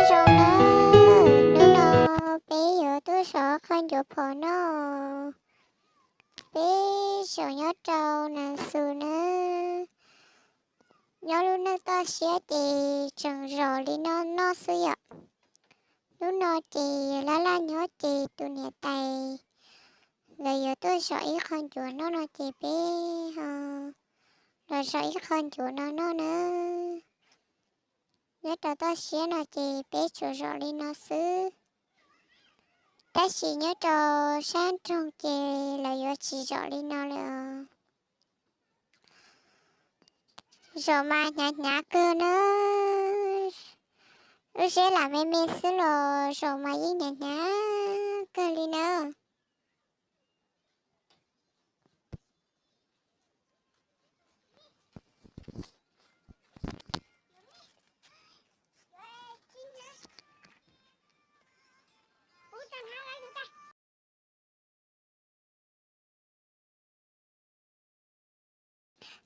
Rau nawb, hnub no peb yuav tuaj zom qhov ncuav phom noj. Peb zaum nyob rau Nas Xus nawb. Nyob lub neej toj siab ces tseem zom li no noj xwb yom. Hnub no ces laj laj nyob ces tus niam tais lawv yuav tuaj zom ib qho ncuav noj no ces peb ho los zom ib qho ncuav no noj nawb. Nyob rau toj siab no ces peb tsuas zom li no xwb, tab sis nyob rau sab nroog ces lawv yuav tsis zom li no lawm os. Zom mas hnyav hnyav kawg nawb. Lub zeb lam me me xwb los zom mas yeej hnyav hnyav kawg li nawb.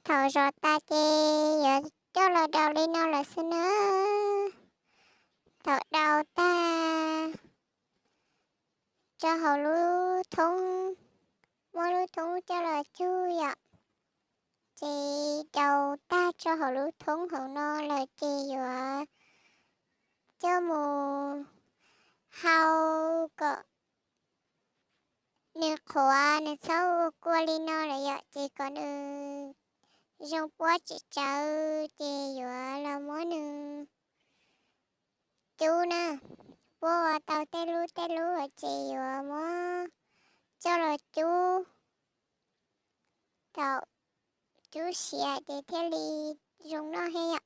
Thaum zom tas ces yuav coj los daus li no lawm xwb nawb. Thaum daus tag, tso hauv lub thoob, muab lub thoob coj los cug yom. Ces daus tag tso hauv lub thoob hauv no lawm ces yuav coj mus hau kom nws qhuav, nws txhob ua kua li no lawm yom, ces kom nws zoo puab tsem tsawv ces yuav los muab nws cub na. Puab ua tau tej lub tej lub ces yuav muab coj los cub, thaum cub siav ces thiaj li zoo noj thiab yom.